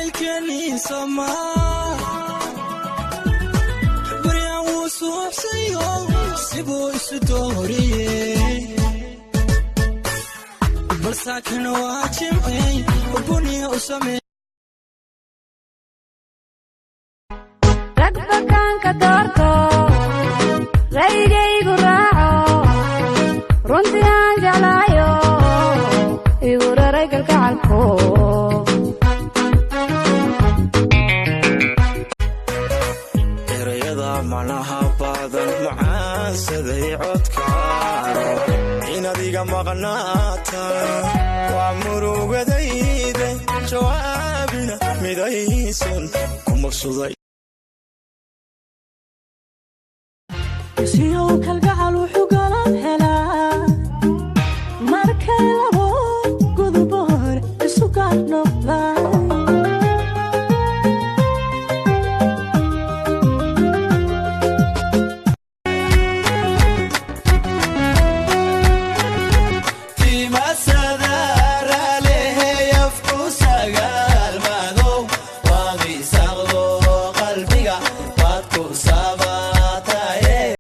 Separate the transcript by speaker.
Speaker 1: Jacaylkeenii samaa baryaan wuu suuxsayo, sibuu isu dooriyey, balsaakan waa jimcey buniya u samee.
Speaker 2: Rag bakaanka doorto, raygaygu raaco, runtii aan jeclaayo, igu raray kalgacalko.
Speaker 1: Erayada macnaha badan macaansaday codkaaro, inaad iga maqnaata waa murugadayde, jawaabina midaysan ku maqsuday.